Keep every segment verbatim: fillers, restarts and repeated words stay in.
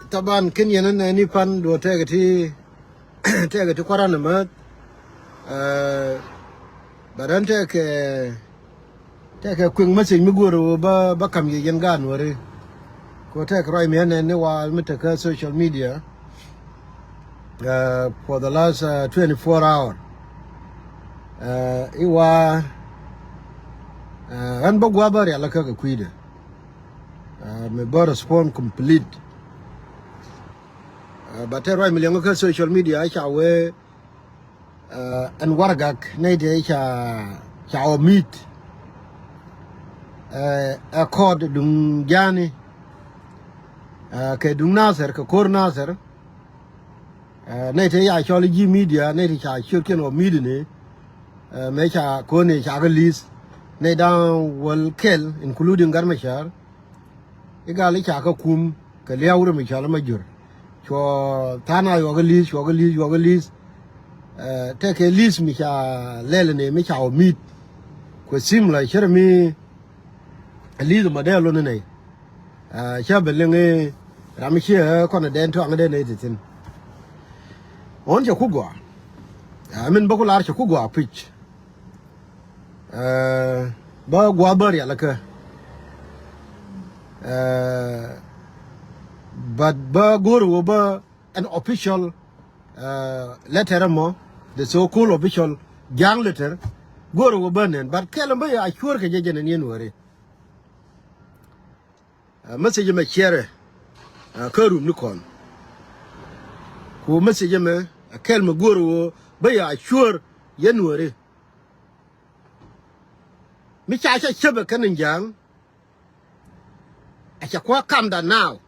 Taban ken yɛn ɛn ni pan duɔ tɛkɛ ti tɛkɛ ti kuaran ɛmɛ. But ɛn tɛkɛ tɛkɛ quick message mi guɔr wä ba ba kam yɛ yɛn gaat Nuɔri. Ko tɛkɛ ruac mi ɛn ɛn ni wa mi tekä social media for the last twenty four hour. Iwa ɛn ba gua̱a̱ ba rial kä kɛ kui̱dɛ. Mi bä respond complete. Ba tɛ ruac mi liɛŋ kä social media ca wee ɛn waragak nɛy tɛ ca ca ɔ mi̱i̱t. Ɛ kɔɔt duŋ ja̱a̱ni kɛ duŋ Nathɛr kɛ ko̱r Nathɛr. Nɛy tɛ ya cɔl ji̱ media nɛy tɛ ca ciötkiɛn ɔ mi̱i̱t ni. Mëë ca ko̱ni ca kä li̱th nɛy da̱ŋ wäl kɛl including Gat Macar. I̱ gal i̱ ca kä kum kɛ lia̱a̱ wurɛ mi cɔl ma jur. Cuɔ tha̱a̱n a yuɔk i̱ li̱th cuɔk i̱ li̱th yuɔk i̱ li̱th. Tɛkɛ li̱th mi ca lɛl ni mi ca ɔ mi̱i̱t. Kuɛ thim la cär mi li̱th ma dee lon ni nɛy. Cä ben liŋ i̱ ram mi ciɛ kɔn dɛn tuaŋ dee nɛy ti thi̱n. Ɣän cɛ ku gɔaa. Min bä ku lar cɛ ku gɔaa pic. Bä gua̱a̱ bä rial kä. But bä go̱o̱r wä bä an official letter mɔ, the so called official ja̱a̱ŋ letter. Go̱o̱r wä bä nɛn but kɛl bä ya cuɔr kɛ jɛ jɛn ɛn yɛn wääri. Message mɛ ciɛrɛ kä rum ni kɔn. Ku message mɛ kɛl mɛ go̱o̱r wä bä ya cuɔr yɛn wääri. Mi ca cä cäpɛ kɛn in ja̱a̱ŋ. A cɛ kua̱ kamda naaw.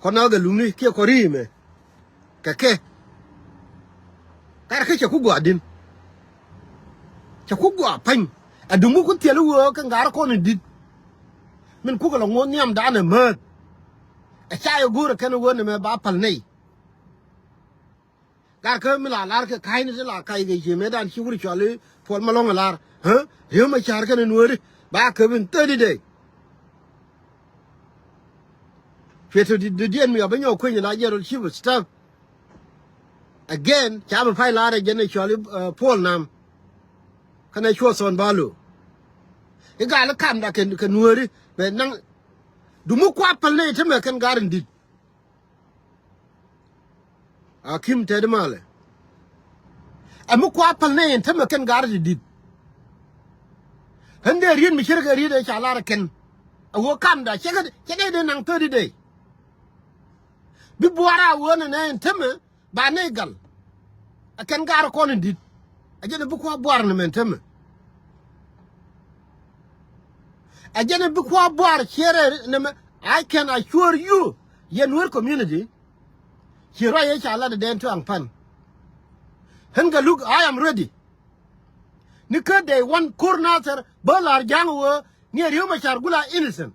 Kɔn naaw kɛ luŋni kiɛ kɔn ri̱i̱mɛ kɛ kɛ. Kar kä cɛ ku gɔaa di̱n. Cɛ ku gɔaa pa̱ny. A duŋ mi ku thiɛl i̱ wee kɛ ŋa̱r kɔn in di̱t. Min kukɛ lɔ ŋo̱o̱n nhiamdan ɛ määth. Ɛ ca yɛ go̱o̱rɛ kɛn i̱ wee nɛmɛ ba päl nɛy. Gat kä mi la lar kɛ ka̱cni ti la kac kɛ ci mëëdan ci wur cɔal i̱ Puɔl Malɔŋ ɛ lar. Riek Macar kɛnɛ Nuääri ba käp in thirty day. Cuɛ te didiɛn mi a bä nyɔk kueny la General Chief of Staff. Again ca bi pay lar ɛ jɛn ɛ cɔal i̱ Puɔl Nam. Kɛnɛ cuɔ thɔn ba lo̱o̱ i̱ gal i̱ kamda kɛ Nuääri bɛ naŋ. Dumi kua päl nɛy tämɛ kɛn gar in di̱t. Akim tɛt malɛ. Ɛ mi kua päl nɛy in tämɛ kɛn gar ti di̱t. Ɣän dee riet mi ce̱tkɛ riet ɛ ca lar ɛ kɛn. Ɛ ɣöö kamda cɛ kɛ cɛ dee dee naŋ thirty day. Bi buaar a ɣöö nɛ nɛ in tämɛ ba nɛy gal. Ɛ kɛn gar kɔn in di̱t. Ɛ jɛn ɛ bi kua buaar nɛ mɛn tämɛ. Ɛ jɛn ɛ bi kua buaar ciɛ rɛɛ nɛ mɛ. I can assure you yɛn Nuer community. Ci ruac yɛ ca lat ɛ dɛn tuaŋ pan. Ɣän kɛ luk I am ready. Ni kä day one ko̱r Nathɛr bä la̱r ja̱a̱ŋ ɣöö ni ɛ Riek Macar gula innocent.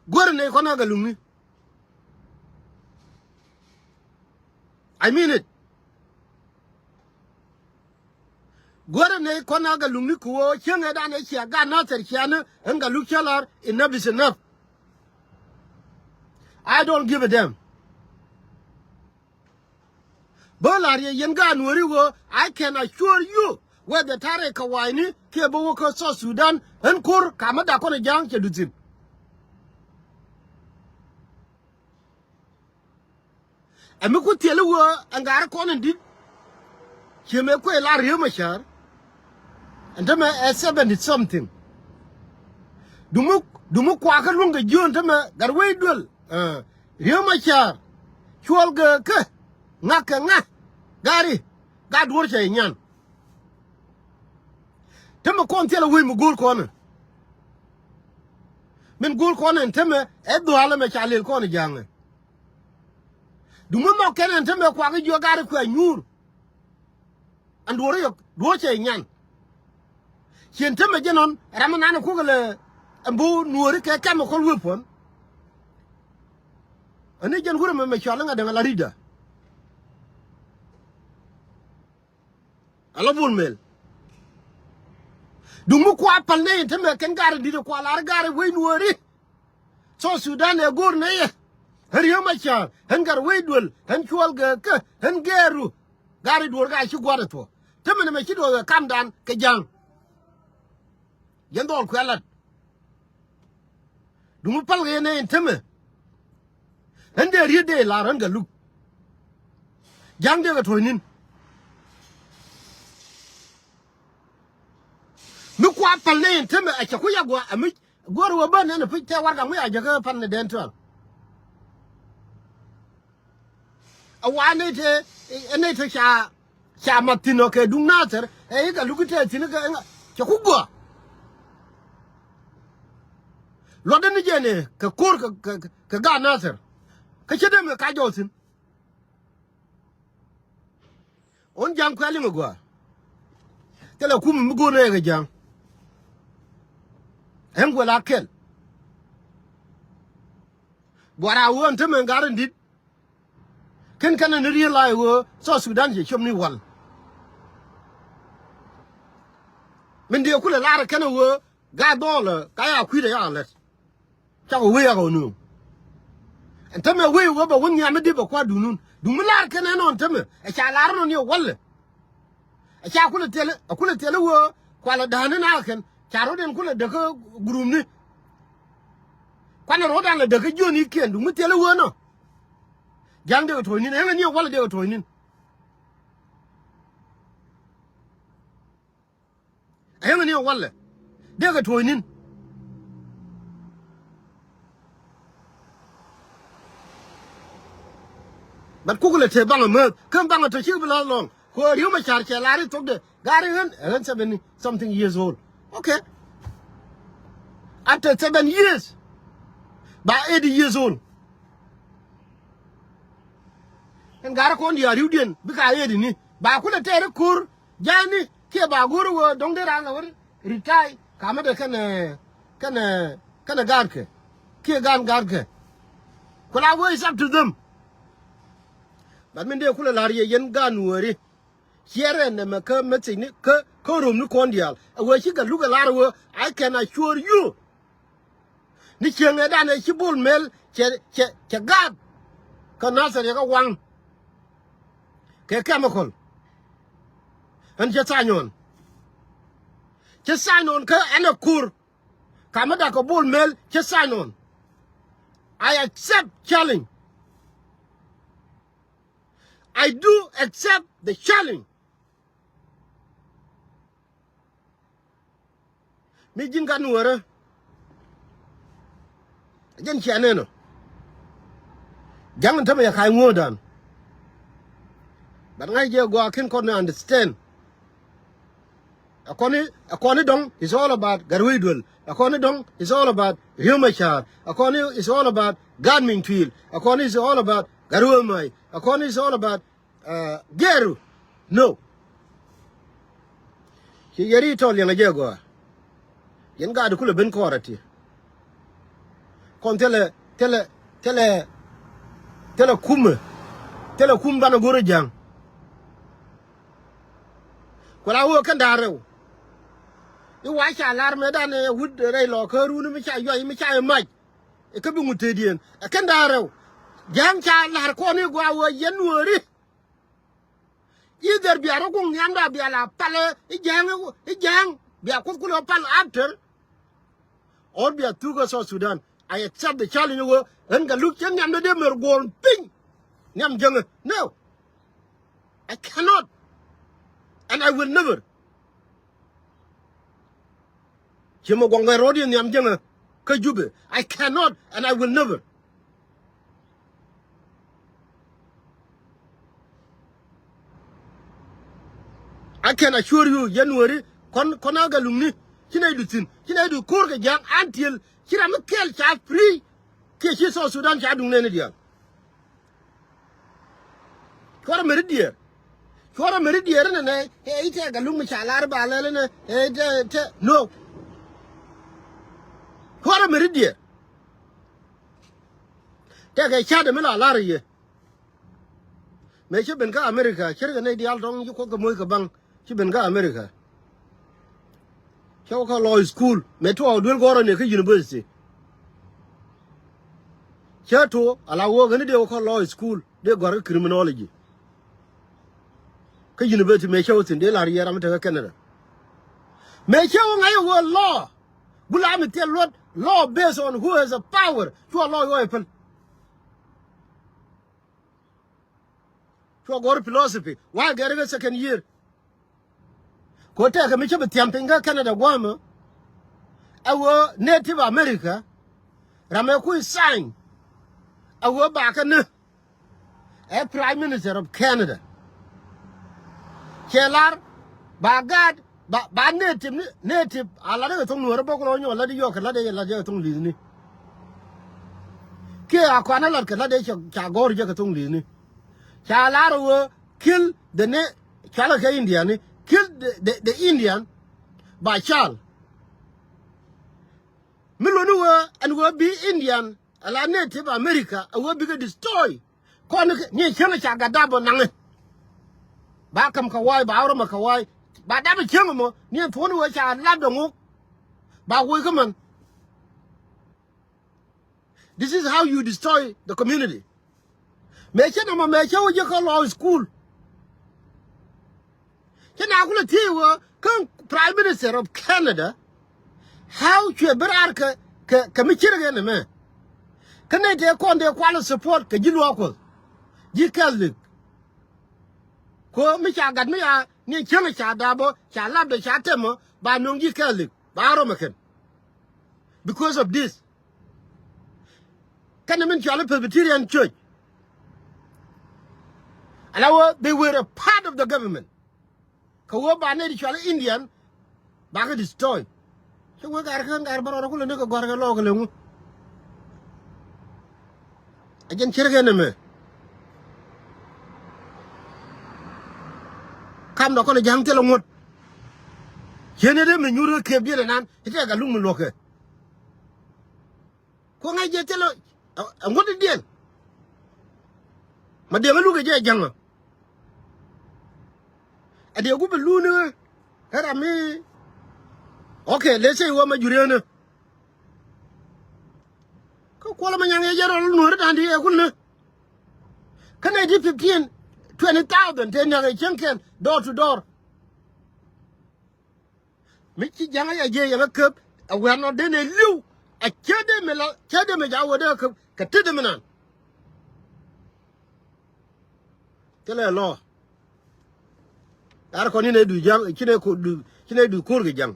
Guäär nɛy kɔn a kɛ luŋni. I mean it. Guäär nɛy kɔn a kɛ luŋni kɛ ɣöö cieŋ ɛ dan ɛ cia gat Nathɛr ciaŋni ɛn kɛ luk cä lar enough is enough. I don't give a damn. Bä la̱r yɛ yɛn gaat Nuääri ɣöö I can assure you whether tarɛ kɛ wa̱a̱cni kiɛ bä wä kä South Sudan ɣän ko̱r kamä dak kɔn ɛ ja̱a̱ŋ cɛ duth thi̱n. Ɛ mi ku thiɛl i̱ ɣöö ɛn gaat kɔn in di̱t. Ciɛ mëë kuɛ lar Riek Macar. Ɛn tämɛ ɛ seventy something. Dumi dumi kuakä luäŋ kɛ jiöön tämɛ gat wec duel. Riek Macar cuɔl gɛ kä ŋak kɛ ŋak. Gari gat duɔ̱ɔ̱r cɛ nyan. Tämɛ kɔn thilɛ wec mi go̱o̱l kɔn ɛ. Min go̱o̱l kɔn ɛn tämɛ ɛ dhua̱a̱l ɛmɛ ca lel kɔn ɛ ja̱a̱ŋɛ. Duŋ mi mɔk kɛn ɛn tämɛ kuak i̱ jiɔk gat i̱ kuɛ nyuur. Ɛn duɔ̱ɔ̱r i̱ yɔk duɔ̱ɔ̱r cɛ nyan. Cien tämɛ jɛn ɔn ram mi nan ɛ kuäk ɛlɛ ɛn bo̱o̱ nuɔɔri kɛ kɛm ɛ kɔl wee puɔ̱n. Ɛn i̱ jɛn wurɛ mɛ mɛ cual iŋa dɛŋ ala ri̱cda. Ala bul mel. Duŋ mi kua päl nɛy in tämɛ kɛn gari di̱t ɛ kua lar gari wec nuɔɔri. South Sudan ɛ go̱o̱r nɛ yɛ. Ɣän Riek Machar, ɣän Gatwec Duel, ɣän Cuɔl Gɛɛkä, ɣän Gɛɛru. Gari duɔ̱ɔ̱r ka ci gua̱a̱r ɛ thuɔ̱k. Te mɛn ɛmɛ ci duɔ̱ɔ̱r ɛ kam dan kɛ ja̱a̱ŋ. Yɛn dhɔl kuɛ lat. Duŋ mi päl kɛ yɛn ɛ in temɛ. Ɣän dee riet dee lar ɣän Gatluak. Ja̱a̱ŋ dee kɛ tuɔ̱c ni̱n. Mi kua päl ni in temɛ ɛ cɛ kui̱ a gua̱a̱ ɛ mi guɔ̱r wä bä nɛn ɛ pi̱c tɛ warɛgak mi a jäkä pan ni dɛn tual. A wa nɛy te, ɛ nɛy te ca, ca mat thi̱n ɔ kɛ duŋ Nathir, ɛ i̱ Gatluak tɛ thi̱n kɛ ŋa, cɛ ku guɔ. Luɔtdɛ ni jɛn ɛ kɛ ko̱r kɛ, kɛ, kɛ gaat Nathir. Kä cä dee mi ka jɔw thi̱n. Ɣän ja̱a̱ŋ kuɛ liŋ ɛ gua̱a̱. Thilɛ kum mi go̱o̱r nɛ kɛ ja̱a̱ŋ. Ɛn kuɛ la kɛl. Buar a ɣöö ɛn te mɛ gat in di̱t. Kɛn kɛn ni realize ɣöö South Sudan cɛ cop ni wal. Min dee kulɛ lar kɛn ɣöö gat dhɔɔl ɛ ka ya kui̱dɛ ya lät. Cakɔ wee yakɔ nuŋ. Ɛn tämɛ wee wee bɛ wä nhiam mi di bɛ kua̱r duŋnun. Duŋ mi lar kɛn ɛn ɣän tämɛ ɛ ca lar nɔ ni ɛ walɛ. Ɛ ca kulɛ thilɛ, ɛ kulɛ thilɛ wee kualɛ da̱a̱ni na kɛn ca rot ɛn kulɛ däkä gurumni. Kuanɛ rot an lɛ däkä jiöni kiɛn duŋ mi thilɛ wee nɔ. Ja̱ŋ dee kɛ tuɔ̱ɔ̱cnin, ɛn ɣän ni ɛ walɛ dee kɛ tuɔ̱ɔ̱cnin. Ɛn ɣän ni ɛ walɛ dee kɛ tuɔ̱ɔ̱cnin. But kuk lɛ te baŋ a määth kä baŋ a tɔ cik bi la̱th lɔ̱ŋ. Kɛ ɣöö Riek Machar cɛ lar i̱ thokdɛ gaari ɣän ɛ ɣän seventy something years old. Okay. After seven years ba eighty years old. Ɛn gaari kɔn diaal riwdiɛn bikɛ a eighty ni ba kulɛ tɛɛri ko̱r ja̱a̱ni kiɛ ba go̱o̱r wee dɔ̱ŋ dee raan lɛ wä retire. Kamä dee kɛnɛ, kɛnɛ, kɛnɛ gaatkɛ kiɛ gaan gaatkɛ. Kula wee is up to them. But min dee kulɛ la̱r yɛ yɛn gaan wääri. Ciɛ rɛn nɛmɛ kä message ni kä, kä rom ni kɔn diaal ɛ wee ci Gatluak ɛ lar ɛ wee, I can assure you. Ni cieŋɛ danɛ ci Bol Mel cɛ, cɛ, cɛ gaat. Kä Nathir yɛ kä waŋ kɛ chemical. Ɛn cɛ tha̱a̱ny ɣɔn. Cɛ tha̱a̱ny ɣɔn kä ɛn ɛ ko̱r. Kamä dak kɛ Bol Mel cɛ tha̱a̱ny ɣɔn. I accept challenge. I do accept the challenge. Mi ji̱n gat ni wärä. Jɛn cia nɛn ɔ. Ja̱ŋ in tämɛ yɛ ka̱c ŋuɔ̱ɔ̱dan. But ŋa̱c jɛ gɔaa kin kɔn ni understand. Ɛ kɔn i̱, ɛ kɔn i̱ dɔ̱ŋ is all about Gatwec Duel. Ɛ kɔn i̱ dɔ̱ŋ is all about Riek Machar. Ɛ kɔn i̱ is all about Gat Miny Tuil. Ɛ kɔn i̱ is all about Gatwec Mac. Ɛ kɔn i̱ is all about Gɛɛru. No. Ci yɛri tɔl yɛn a jɛ gɔaa. Yɛn gaat kulɛ ben kɔɔr a ti. Kɔn thilɛ, thilɛ, thilɛ, thilɛ kumɛ. Thilɛ kum banɛ go̱rä ja̱a̱ŋ. Kuɛ la wee kɛn da̱a̱ rɛw. I̱ wa ca lar mɛ danɛ wut rɛy lɔ kä runi mi ca yuay mi ca i̱ mac. I̱ kä bi ŋut tëëdiɛn ɛ kɛn da̱a̱ rɛw. Ja̱a̱ŋ ca la̱r kɔn i̱ gɔaa wee yɛn wääri. Either bia rɔ guŋ nhiamda bia la palɛ i̱ ja̱a̱ŋ, i̱ ja̱a̱ŋ bia kuth kulɛ pal after. Or bia thuk kä South Sudan. I accept the challenge wee ɣän Gatluak cä nhiamdä dee mer guɔ̱ɔ̱r piny. Nhiam jäŋä. No. I cannot. And I will never. Ciɛ mɛ guɔ̱ŋ kɛ ro̱o̱diɛn nhiam jäŋä kä Jubɛ. I cannot and I will never. I can assure you, January, kɔn, kɔn a Gatluakni ci nɛy du thi̱n, ci nɛy du ko̱r kɛ ja̱a̱ŋ until ci ram mi kɛl ca free. Kiɛ ci South Sudan ca duŋ nɛni diaal. Cuɔrɛ meri diɛɛr. Cuɔrɛ meri diɛɛr inɛ nɛ ɛ itɛ Gatluak mi ca lar ba lɛl inɛ ɛ itɛ tɛ no. Cuɔrɛ meri diɛɛr. Tɛkɛ ca̱t mi la lar i̱ yɛ. Mëë ci ben kä America, ce̱tkɛ nɛy diaal tɔ̱ŋ ci Kuoth kɛ moc kɛ baŋ, ci ben kä America. Cä wä kä law school, mëë tuɔɔk duel gɔ̱rä ni kä university. Cä tuɔ ala wä ɣän dee wä kɔ law school dee gɔ̱r kä criminology. Kä university mëë cä wä thi̱n dee la̱r yɛ ram mi tekä Canada. Mëë cä wä ŋa̱c wä law. Gula mi thil luɔt law based on who has a power. Cua law yɔ ɛ päl. Cua gɔ̱r philosophy wa gɛr kä second year. Ko tɛkɛ mi cä bi thiam piny kä Canada guamä. Ɛ wä Native America. Ram ɛ kui̱ sign. Ɛ wä bakä ni ɛ Prime Minister of Canada. Cɛ lar ba gaat ba, ba Native ni, Native a lat kɛ thoŋ Nuɔ̱ɔ̱r bä kulɔ nyɔ lat yɔk kɛ lat yɛ lat yɛ kɛ thoŋ li̱thni. Kiɛ a kɔn a lat kɛ lat yɛ ca gɔ̱r jɛ kɛ thoŋ li̱thni. Ca lar wä kill the na-, cɔalɛ kɛ Indian ni, kill the, the, the Indian ba cal. Mi luɔ̱ni wä ɛn wä bi Indian ala Native America a wä bikɛ destroy. Kɔn ni cieŋ ca gat dap bä naŋɛ. Ba käm kɛ wa̱a̱y ba rɔmɛ kɛ wa̱a̱y ba dap cieŋ mɔ ni thuɔ̱ni wä ca lat dɔ ŋuk. Ba woc kä män. This is how you destroy the community. Mëë cä nɔmɔ mëë cä wä ji̱ kä law school. Cä na kulɛ thiec wä kä Prime Minister of Canada. How cuɛ bi raar kɛ, kɛ, kɛ mi cirkɛ nɛmɛ. Kä nɛy tëë kɔn dee kualɛ support kɛ ji̱ luaak Kuɔth. Ji̱ Catholic. Ko mi ca gat mi ya ni cäŋ ca dap bä ca lapdɛ ca tɛmä ba nöŋ ji̱ Catholic ba rɔmɛ kɛn. Because of this. Kɛn min cɔal i̱ Presbyterian Church. Ala wä, they were a part of the government. Kɛ wä ba nɛy ti cɔal i̱ Indian, bakɛ destroy. Cä wä gar kä gar bä rɔɔdɛ kulɛ ni kɛ gɔ̱a̱r kɛ lɔɔk kɛ lɛ ŋu. A jɛn cärkɛ nɛmɛ. Kam dɔ kɔn ja̱ŋ thilɛ ŋuɔ̱t. Cieni dee mi nyuur kä kep diɛn ɛnan i̱ tɛk a luk mi luɔ̱kɛ. Ku ŋa̱c jɛ thilɛ ɛ ŋuɔ̱t i̱ diɛn. Ma diɛŋ a luk ɛ jɛ ja̱ŋ ɔ. Ɛ diɛ gup ɛ luuni ɣä ɛ ram mi. Okay, let's say wä ma juriäni. Kä kuɔlɛ ma nyaŋ yɛ jɛ rɔl nuɔ̱ɔ̱ri da̱a̱n ti yɛ kulni. Kä nɛy ti fifteen, twenty thousand te niak ɛ cieŋ kɛn door to door. Mi ci ja̱ŋ a yɛ jiɛ yɛ kä käp ɛ wɛ̈r nɔ den ɛ li̱w. Ɛ cä dee mi la cä dee mi ja̱ wä dee kä käp kɛ tet dee mi nan. Thilɛ lɔ. Ar kɔn inɛ du ja̱ŋ, cinɛ ko du, cinɛ du ko̱r kɛ ja̱ŋ.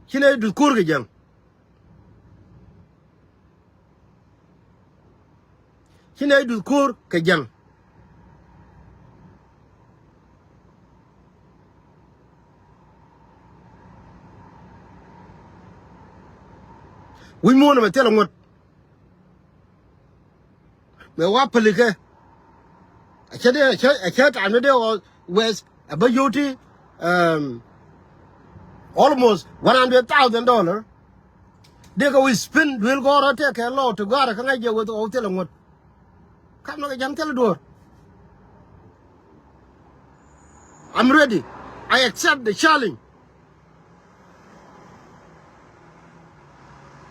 Cinɛ du ko̱r kɛ ja̱ŋ. Cinɛ du ko̱r kɛ ja̱ŋ. Wi̱c muɔ̱ɔ̱n ɛmɛ thilɛ ŋuɔ̱t. Mɛ wa pälikɛ. A cɛ dee a cɛ a cɛ ta̱a̱ ni dee ɣɔɔ wɛth a bä yio̱w ti, um, almost one hundred thousand dollar. Dee kɛ wi̱i̱ spin duel gɔ̱rä tëëkɛ lɔ ti gɔ̱rä kä ŋa̱c jɛ weth ɣɔw thilɛ ŋuɔ̱t. Kam nɔ kɛ ja̱ŋ thilɛ duɔ̱ɔ̱r. I'm ready. I accept the challenge.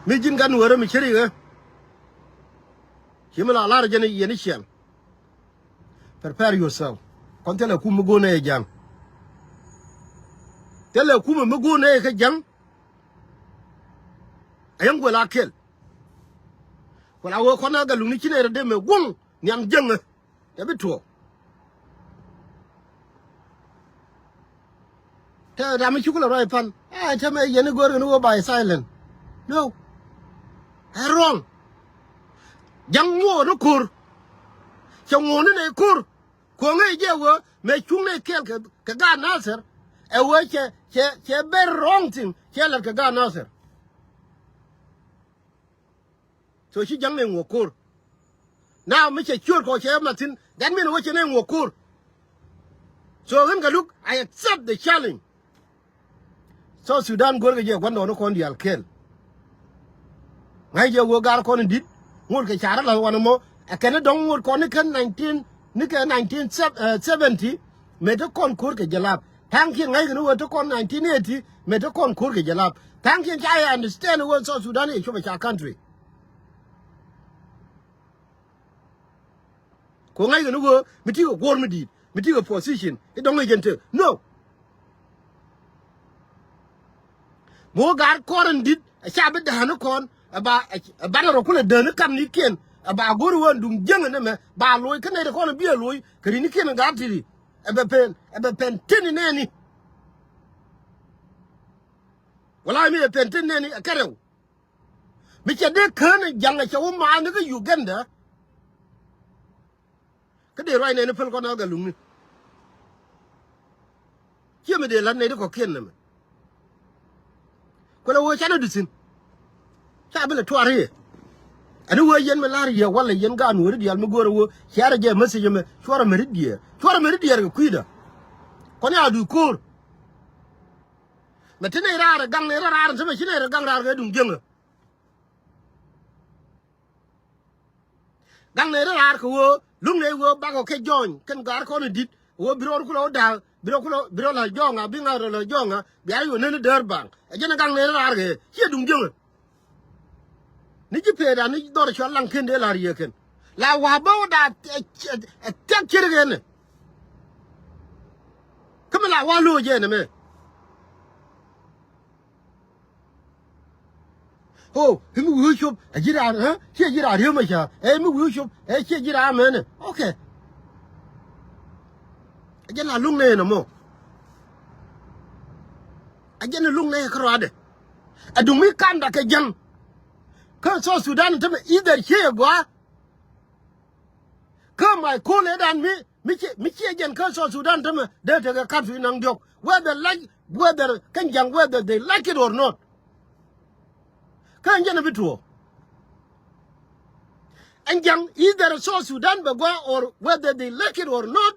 Mi ji̱n gat nuɔ̱ɔ̱rä mi cä rik ɛ. Ci mi la lar jɛn yɛn i̱ ciɛŋ. Prepare yourself. Kɔn thilɛ kum mi go̱o̱r nɛ yɛ ja̱ŋ. Thilɛ kum mi go̱o̱r nɛ yɛ kä ja̱ŋ. Ɛ yɛn guɛl a kɛl. Kuɛl a wee kɔn a gat lukni ci nɛ rɔ dee mɛ guɔ̱ŋ nhiam jäŋä. Tɛ bi tuɔɔk. Tɛ ram mi cukɛ lɛ ruac pan. Ɛ tɛ mɛ yɛn i̱ go̱o̱r kɛn i̱ wä by silent. No. Ɛ wrong. Ja̱ŋ ŋuɔɔk ni ko̱r. Cɛ ŋuɔɔk ni nɛy ko̱r. Kuɔ̱ŋ ɛ jɛ wee mɛ cuŋ nɛy kɛɛl kɛ, kɛ gaat Nathir. Ɛ wee cɛ, cɛ, cɛ very wrong thing cɛ lɛt kɛ gaat Nathir. So ci ja̱ŋ nɛ ŋuɔk ko̱r. Now mi cɛ ciöt kɔ cɛ ma thi̱n. That mean wä cɛ nɛ ŋuɔk ko̱r. So ɣän kɛ luk, I accept the challenge. South Sudan go̱rkɛ jɛ gua̱ndɔɔŋni kɔn diaal kɛl. Ŋa̱c jɛ wä gar kɔn in di̱t. Ŋot kɛ carä la̱th wanɛ mɔ. Ɛ kɛn ni dɔ̱ŋ ŋot kɔn ni kɛn nineteen, ni kɛ nineteen seventy. Mëë te kɔn ko̱r kɛ jɛ lap. Tha̱a̱ŋkiɛn ŋa̱ckɛ ni wä te kɔn nineteen eighty. Mëë te kɔn ko̱r kɛ jɛ lap. Tha̱a̱ŋkiɛn ca yɛ understand wä South Sudan ɛ cop ɛ ca country. Kɛ ŋa̱c kɛn wee mi ti kɛ guɔ̱ɔ̱r mi di̱i̱t, mi ti kɛ position i̱ dɔ̱ŋ i̱ jɛn te. No. Mi wä gaat kɔr in di̱t a ca bi da̱a̱n i̱ kɔn ɛ ba, ɛ banɛ rɔ kulɛ däär ni kamnikiɛn. Ɛ ba go̱r i̱ wä in duŋ jiäŋ in ɛmɛ ba loc kä nɛy ti kɔn i̱ bi ɛ loc kɛ ri̱nikiɛn in gaat ti̱ti̱. Ɛ bɛ pɛn, ɛ bɛ pɛn tin in nɛɛni. Wala mi ɛ pɛn tin nɛɛni ɛ kɛ rɛw. Mi cɛ dee kään ɛ ja̱ŋ ɛ cɛ wä maath ni kä Uganda. Kä dee ruac nɛɛni päl kɔn a Gatluŋni. Ciɛ mi dee la̱t nɛy ti kɔ̱kiɛn nɛmɛ. Kuɛ lɛ wee canɛ duth thi̱n. Ca bi lɛ tuar i̱ ɛn i̱ wee yɛn mi la̱r yɛ walɛ yɛn gaat Nuääri diaal mi go̱o̱rɛ wee ciarɛ jɛ message ɛmɛ cuarɛ meri diɛɛr. Cuarɛ meri diɛɛr kɛ kui̱dä. Kɔn ya duth ko̱o̱r. Mɛ ti nɛy raar ɛ gaŋ nɛy raar ɛ ti mɛ ci nɛy rɛ gaŋ raar kɛ duŋ jiäŋä. Gaŋ nɛy rɔ raar kɛ ɣöö luŋ nɛy ɣöö bakɔ kɛ jɔny kɛn gaat kɔn in di̱t ɣöö bi rɔɔd kulɛ wä da̱a̱k bi rɔ kulɛ bi rɔ la jɔɔŋa bi ŋa̱th rɔ la jɔɔŋa bia rɔ yuɔ neni däär baŋ. Ɛ jɛn ɛ gaŋ nɛy rɔ raar kɛ ciɛ duŋ jiäŋä. Ni ji̱ peet an ni dhɔr cual laŋ ken dee la̱r yie kɛn la wa̱a̱ bä wä da̱a̱k. Ɛ thiak ciet kɛn ɛ kä mi la wa̱a̱ lo̱o̱c ɛn ɛmɛ. Oh, emi wi̱i̱ cop ɛ ji̱ raan, ɛ ciɛ ji̱ raan riäm ɛ ca ɛ emi wi̱i̱ cop ɛ ciɛ ji̱ raan mɛnɛ. Okay. Ɛ jɛn la luŋ nɛ ɛn ɛmɔ. Ɛ jɛn luŋ nɛ ɛ kärɔadɛ. Ɛ duŋ mi kanda kɛ ja̱ŋ. Kä South Sudan tämɛ either ciɛ ɛ gɔaa. Kä my call ɛ dan mi mi ciɛ mi ciɛ jɛn kä South Sudan tämɛ dee tekɛ country naŋ diɔ̱k whether like whether kä ja̱ŋ whether they like it or not. Kä ɛn jɛn a bi tuɔɔk ɛn ja̱ŋ either South Sudan bɛ gɔaa or whether they like it or not.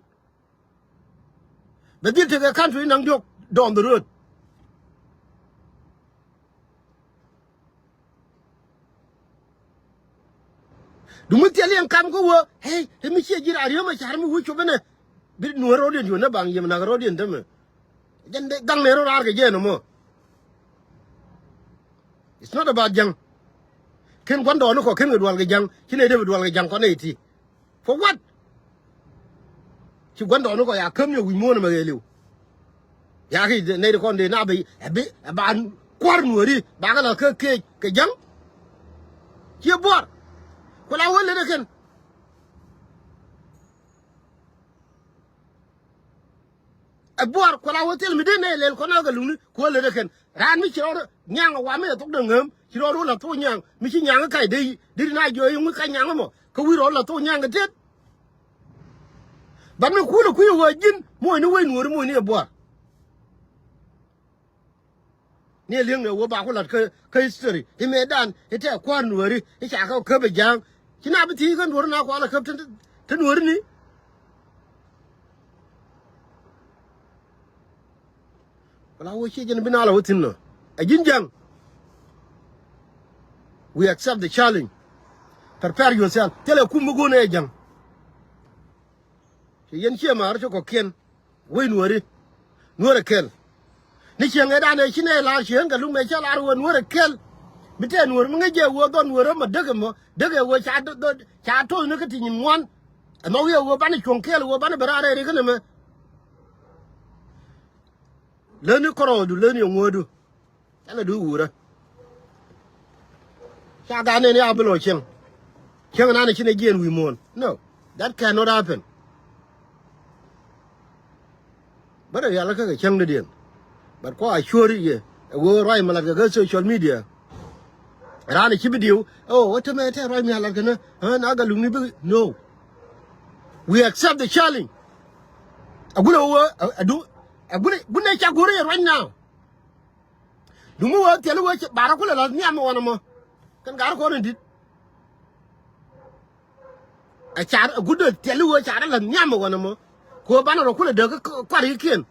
Bɛ dhil tekɛ country naŋ diɔ̱k down the road. Duŋ mi thil yɛn kam kä wee, hey, te mi ciɛ ji̱ raan riäm a car mi wee cop inɛ. Bi nuɔ̱ɔ̱r rɔ̱diɛn cuɛ nɛ baŋ yiem nak rɔ̱diɛn tämɛ. Jɛn dee gaŋ nɛ rɔ raar kɛ jɛ ɛn ɛmɔ. It's not about ja̱ŋ. Ken gua̱ndɔɔŋni kɔ ken kɛ dual kɛ ja̱ŋ ci nɛ dee bi dual kɛ ja̱ŋ kɔn nɛ iti. For what? Ci gua̱ndɔɔŋni kɔ ya käm ni wi̱c muɔ̱ɔ̱n ɛmɛ ɣɛɛliw. Ya̱ ki nɛy ti kɔn dee na bi ɛ bi ɛ ba kua̱r nuɔ̱ɔ̱ri ba kɛ la kä kec kɛ ja̱ŋ. Ciɛ buar. Ku la wä lät ɛ kɛn. Ɛ buar ku la wä thil mi dee nɛy lɛl kɔn a Gatluŋni ku wä lät ɛ kɛn. Raan mi ci rɔɔd nyaŋ ɛ wam mi ɛ thok dee ŋääm ci rɔɔd wä la thok nyaŋ mi ci nyaŋ kä kac dee deri na jiɔ iŋu ka nyaŋ ɛmɔ kä wi̱i̱ rɔɔd la thok nyaŋ kɛ tet. But mi kulɛ kui̱ ɛ ɣöö ji̱n moc ni wec nuɔ̱ɔ̱ri moc ni ɛ buar. Ni ɛ li̱eŋnɛ wä ba ku la̱t kä history i̱ mëëdan i̱ tɛk kua̱r nuääri i̱ ca kä käp ɛ ja̱a̱ŋ. Ci na bi thiec kä nuääri na kualɛ käp te nuääri ni. Wala wä ciɛ jɛn bi na la wä thi̱n nɔ ɛ ji̱n ja̱ŋ. We accept the challenge. Prepare yourself. Thilɛ kum mi go̱o̱n ɛ ja̱ŋ. Ci yɛn ciɛ ma̱a̱r ci kɔ̱kiɛn. Wec nuääri nuäär ɛ kɛl. Ni cieŋ ëëdan ëë ci nɛy la̱r cieŋ kɛ luk mëë cä la̱r wä nuäär ɛ kɛl. Mi tɛɛ nuäär mi ŋäc jɛ wä dhɔn nuäär ɛmɔ dek ɛmɔ dek ɛ wä ca ca to̱th ni kä ti nyin ŋuan. Ɛmɔ wi̱i̱ ɛ wä banɛ cuɔ̱ŋ kɛɛl wä banɛ bɛ raar ɛ rik kä nɛmɛ. Läni kɔrɔɔdu läni ɛ ŋuäärdu. Canɛ duc wurä. Ca gat nɛn ya bi lɔ cieŋ. Cieŋ nan ci nɛ jiɛn wi̱i̱ muɔ̱ɔ̱n. No. That cannot happen. Bä rɛ yal kä kɛ cäŋ ni diɛn. But kua cuɔ̱ri yɛ ɛ ɣöö ruac mi lat kɛ kä social media. Raan ci bi diw ɛ ɣöö wä tämɛ tɛ ruac mi a lat kɛ nä ɛ na Gatluŋni bi no. We accept the challenge. Agulɛ ɣöö adu agulɛ gunɛ ca go̱ri yɛ ruac now. Duŋ mi wee thil wee ba rɔ kulɛ la̱th nhiam ɛ ɣɔn ɛmɔ. Kɛn gat rɔ kɔn in di̱t. Ɛ car ɛ gutdɛ thil wee car ɛ la̱th nhiam ɛ ɣɔn ɛmɔ. Kɛ ɣöö banɛ rɔ kulɛ däk kä kuarikiɛn.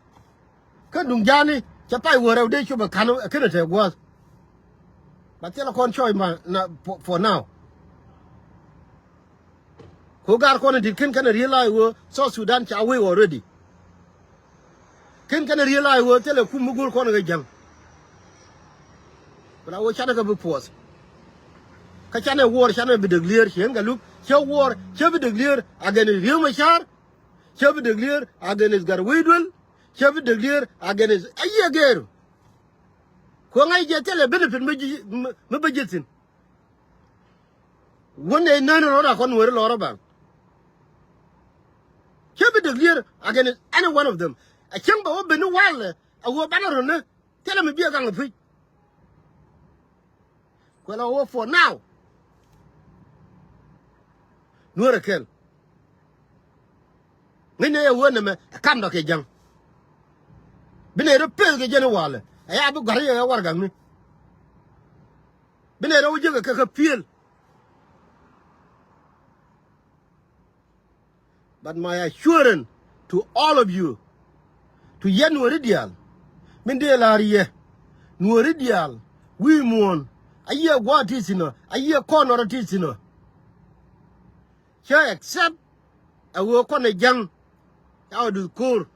Kä duŋ ja̱a̱ni cɛ pay wee rɛw dee cop ɛ ka̱n ɛ kenɛ te gua̱a̱th. Ba thil ɛ kɔn cɔɔc ma na for now. Ko gar kɔn in dit ken kɛn a realize wee South Sudan ca wee already. Ken kɛn a realize wee thilɛ kum mi go̱o̱r kɔn kɛ ja̱ŋ. Ku la wee canɛ kɛ bi puɔth. Kä canɛ war, canɛ bi declare, cien kɛ luk, cɛ war, cɛ bi declare against Riek Machar, cɛ bi declare against Gatwec Duel, cɛ bi declare against a yiëë gɛɛr. Ku ŋa̱c jɛ thilɛ benefit mi ji̱, mi, mi bä ji̱ thi̱n. Wun ɛ nään rɔ̱ a kɔn Nuääri lɔr ɛ bal. Cɛ bi declare against any one of them. A cäŋ bɛ wä ben ni walɛ a wä banɛ rɔ̱ ni. Thilɛ mi biɛ gaŋ a puc. Kuɛ la wä for now. Nuäär ɛ kɛl. Ŋäcnɛ ɛ wä nɛmɛ ɛ kamdɔ kɛ ja̱ŋ. Bi nɛ rɔ peth kɛ jɛn i̱ walɛ ɛ ya bi gɔ̱a̱r yɛ ɛ warɛgakni. Bi nɛ rɔ wä jiäkɛ kɛ kɛ piël. But my assurance to all of you, to yɛ Nuääri diaal min dee la̱r yɛ, Nuääri diaal wi̱i̱ muɔ̱ɔ̱n, a yiëë gua̱a̱th ti thi̱n ɔ, a yiëë kɔn ɔ rɔ ti thi̱n ɔ. Cä accept ɛ ɣöö kɔn ɛ ja̱ŋ ca ɣä duth ko̱o̱r.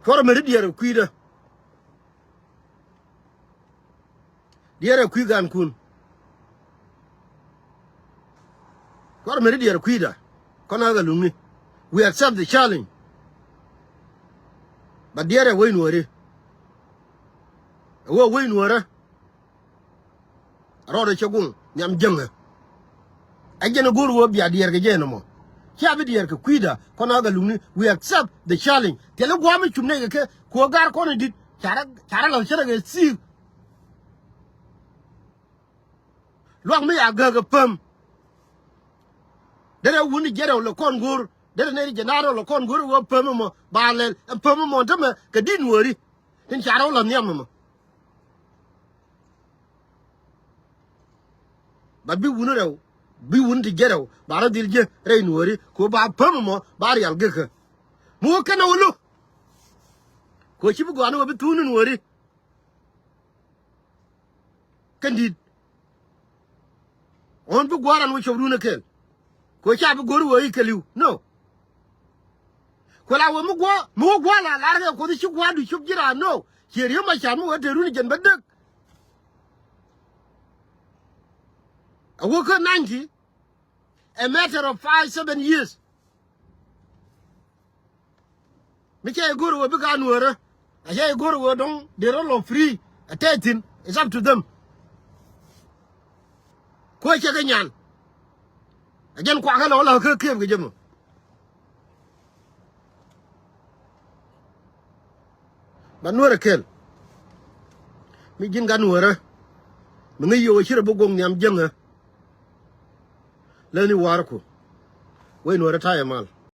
Cuɔrɛ meri diɛɛr ɛ kui̱dä. Diɛɛr ɛ kui̱ gankun. Cuɔrɛ meri diɛɛr ɛ kui̱dä. Kɔn a ɣä luŋni. We accept the challenge. But diɛɛr ɛ wec Nuääri. Ɛ ɣöö wec Nuäärä. Rɔɔdɛ cɛ guŋ nhiam jäŋä. Ɛ jɛn ɛ go̱o̱r ɣöö bia diɛɛr kɛ jɛ ɛn ɛmɔ. Cia bi diɛɛr kɛ kui̱da kɔn a ɣä luŋni. We accept the challenge. Thilɛ gua̱a̱m mi cum nɛy kɛ kɛ kuɔ gaar kɔn in di̱t. Carɛ, carɛ la̱th cärɛ kɛ thi̱i̱k. Luak mi ya gääk ɛ päm. Derɛ wun i̱ jiɛt ɛ wä lɛ kɔn go̱o̱r. Derɛ nɛy ti jɛ naar ɛ wä lɛ kɔn go̱o̱r ɛ wä päm ɛmɔ. Ba lɛl ɛ päm ɛmɔ tämɛ kɛ di̱t Nuääri. Tin carɛ wä la̱th nhiam ɛmɔ. But bi wuni rɛw, bi wuni ti jiɛt rɛw, ba rɔ dhil jiɛ rɛy Nuääri, kɛ ɣöö ba päm ɛmɔ, ba rial gekä. Mi wä kɛn ɛ wä lo̱k. Kɛ ɣöö ci bi gɔaa ni wä bi thuun ni Nuääri. Kɛn di̱t. Ɣän bi gua̱a̱r ran wä cop run ɛ kɛl. Kɛ ɣöö ca bi go̱r wä i̱ kɛliw. No. Kuɛ la wä mi guɔ, mi wä guɔ la lar kɛ Kuoth i̱ ci gua̱a̱r du cop ji̱ raan no. Ciɛ Riek Machar mi wä te run i̱ jɛn bä dek. A wä kä ninety, a matter of five, seven years. Mi cɛ i̱ go̱r wä bi ka Nuäärä. A cɛ i̱ go̱r wä dɔ̱ŋ dee rɔ lɔ free. A tɛth thi̱n, it's up to them. Kuɛ cɛ kɛ nyan. A jɛn kuakä lɔ la kä kiɛp kɛ jɛ mɔ. Ba Nuäär ɛ kɛl. Mi ji̱n gat Nuäärä. Mi ŋäc yio̱w ɛ ci rɔ bi guɔ̱k nhiam jäŋä. Läthni wa̱a̱rku. Wec Nuäärä ta̱yɛ mal.